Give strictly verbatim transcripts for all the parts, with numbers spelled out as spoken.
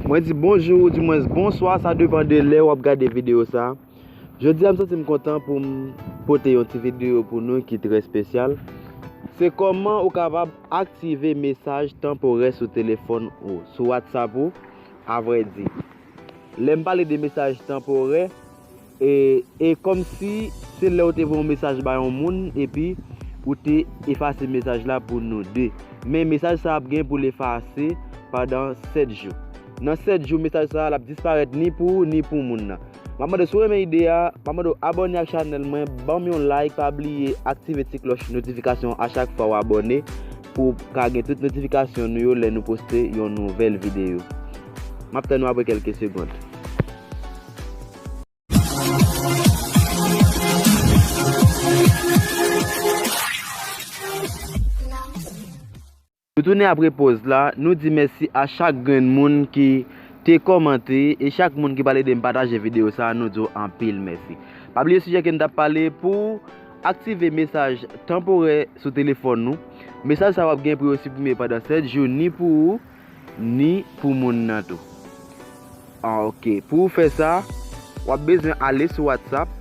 Mwen di bonjou, oudimwens bonswa, sa depann de lè w ap gade videyo sa. Jodi a, m santi m kontan pou m pote yon ti videyo pou nou ki trè espesyal. Se kòman ou kapab aktive mesaj tanporè sou telefòn ou, sou WhatsApp ou, avrèdi. Lè m pale de mesaj tanporè, e, e kòmsi se lè w te voye yon mesaj ba yon moun, epi ou te efase mesaj la pou nou de. Men mesaj sa ap gen pou l efase pandan sèt jou. Nan sèt jou, mesaj sa a, l ap disparèt ni pou ou, ni pou moun nan. M ap mande w, si w renmen ide a, m ap mande w abòne ak chanèl mwen, ban m yon like, pa bliye aktive ti klòch notifikasyon a chak fwa w abòne, pou w ka gen tout notifikasyon nou yo lè nou poste yon nouvèl videyo. M ap tann ou apre kèlke segond. Nou tounen apre poz la, nou di mèsi a chak grenn moun ki te kòmante e chak moun ki pral ede m pataje videyo sa a, nou di w anpil mèsi. Pa bliye sijè ke n t ap pale pou aktive mesaj tanporè sou telefòn nou. Mesaj sa w ap gen pou yo siprime pandan sèt jou, ni pou ou, ni pou moun nan tou. Ah, ok. Pou w fè sa, w ap bezwen ale sou WhatsApp.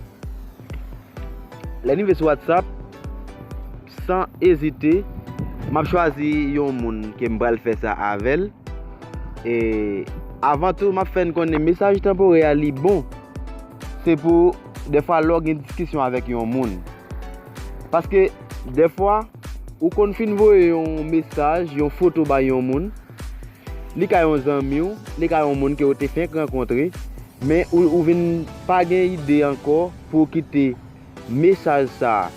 Lè n rive sou WhatsApp, san ezite, m ap chwazi yon moun ke m pral fè sa avè l. E avan tou, m ap fè n konnen mesaj tanporè a li bon. Se pou dèfwa lè w gen diskisyon avèk yon moun. Paske dèfwa, ou konn fin voye yon mesaj, yon foto bay yon moun, li ka yon zanmi w, li ka yon moun ke w te fenk rankontre, men ou, ou vin pa gen ide ankò pou w kite mesaj sa a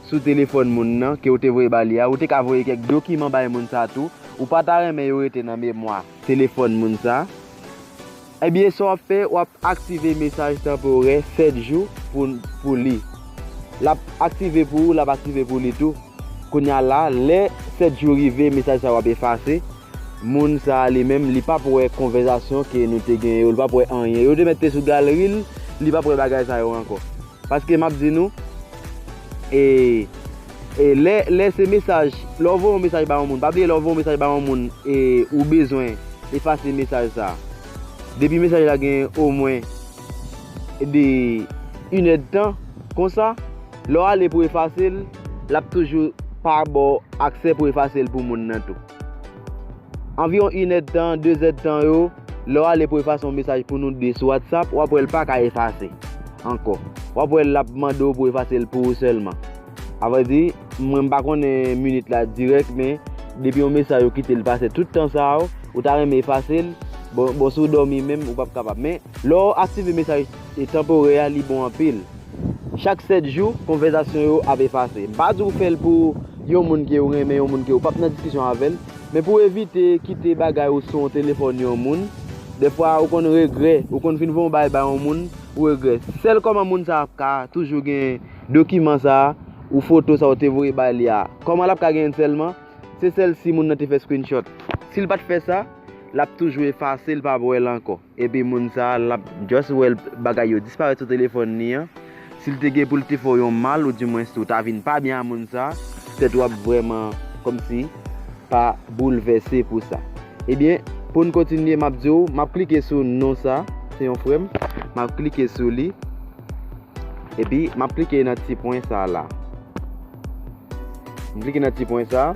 sou telefòn moun nan ke w te voye ba li a, ou te ka voye kèk dokiman bay moun sa a tou, ou pa ta renmen yo rete nan memwa telefòn moun sa a. Ebyen, sa w ap fè, w ap aktive mesaj tanporè sèt jou pou, pou li. L ap aktive pou ou, l ap aktive pou li tou. Kounye a la, lè sèt jou rive, mesaj sa yo ap efase. Moun sa a li menm, li p ap wè konvèsasyon ke nou te gen yo, li p ap wè anyen. Yo te mete sou galeri l, li p ap wè bagay sa yo ankò. Paske m ap di nou, e, e lè, lè se mesaj, lè w voye yon mesaj ba yon moun, pa bliye lè w voye yon mesaj ba yon moun, e ou bezwen efase mesaj sa a. Depi mesaj la gen omwen de inèdtan, konsa, lè w ale pou efase l, l ap toujou pa ba w aksè pou efase l pou moun nan tou. Anviwon inèdtan, dezèdtan yo, lè w ale pou efase yon mesaj pou nou de sou WhatsApp, w ap wè l pa ka efase ankò. W ap wè l ap mande w pou efase l pou ou sèlman. Avrèdi, mwen m pa konnen minit la dirèk, men depi yon mesaj ou kite l pase tout tan sa a, ou ta renmen efase l, bon, bon, si w dòmi menm, ou p ap kapab. Men, lè w aktive mesaj, e, tanporè a, li bon anpil. Chak sèt jou, konvèsasyon yo ap efase. M pa di w fè l pou yon moun ke w renmen, yon moun ke w p ap nan diskisyon avè l, men pou w evite kite bagay ou sou yon telefòn yon moun, dèfwa ou konn regrè, ou konn fin voye yon bagay ba yon moun, ou regrè. Sèl kòman moun sa a ka toujou gen dokiman sa a, ou foto sa a ou te voye ba li a, kòman l ap ka genyen l sèlman? Se sèl si moun nan te fè screenshot. Si l pa t fè sa, l ap toujou efase, l p ap wè l ankò. Epi moun sa a, l ap just wè l, bagay yo disparèt sou telefòn li an. Si l te gen pou l te fè w yon mal, oudimwens ou ta vin pa byen a moun sa a, petèt w ap vrèman kòmsi pa boulvèse pou sa. Ebyen, pou n kontinye, m ap di w, m ap klike sou non sa, se yon frè m, m ap klike sou li. Epi, m ap klike nan ti pwen sa la. M klike nan ti pwen sa.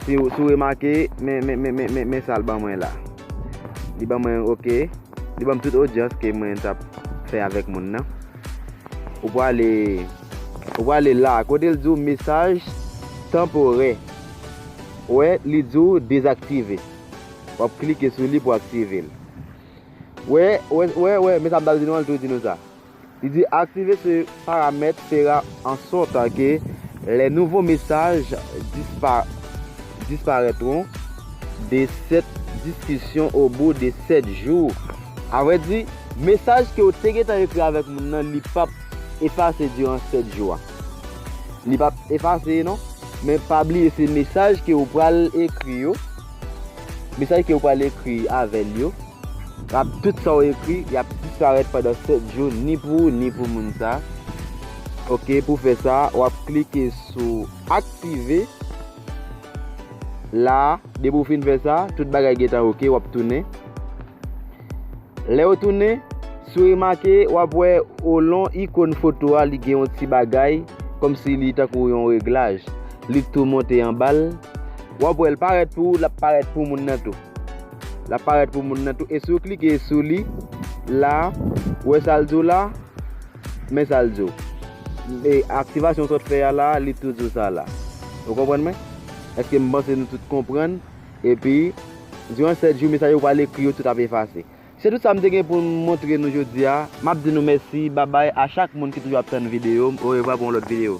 Si, si w remake, men, men, men, men, men, men sa l ban mwen la. Li ban mwen, ok. Li ban m tout odyans ke mwen t ap fè avèk moun nan. Ou prale, ou prale la, kote l di w mesaj tanporè. Ou wè, li di w dezaktive. W ap klike sou li pou aktive l. Wè, wè, wè, wè, men sa m t ap di nou an, l tou di nou sa. Li di, activer ce paramètre fera en sorte que les nouveaux messages dispa-, disparaîtront de cette discussion au bout de sept jours. Avrèdi, mesaj ke w te gentan ekri avèk moun nan, li p ap efase diran sèt jou a. Li p ap efase, non. Men pa bliye, se mesaj ke w pral ekri yo. Mesaj ke w pral ekri avè l yo. Ap tout sa w ekri, y ap disparèt pandan sèt jou, ni pou ou, ni pou moun sa. Ok, pou fè sa, w ap klike sou aktive. La, depi w fin fè sa, tout bagay gentan ok, w ap tounen. Lè w tounen, si w remake, w ap wè olon ikòn foto a, li gen yon ti bagay, kòmsi li tankou yon reglaj. Li tou monte anba l. W ap wè l parèt pou ou, l ap parèt pou moun nan tou. L ap parèt pou moun nan tou. E si w klike sou li, la, w wè sa l di w la, men sa l di w. E aktivasyon w sot fè a la, li tou di w sa la. Ou konprann mwen? Èske m panse nou tout konprann? Epi, diran sèt jou, mesaj ou pral ekri yo tout ap efase. Se tout sa m te gen pou m montre nou jodi a. M ap di nou mèsi, babay a chak moun ki toujou ap tann videyo m. Orevwa pou yon lòt videyo.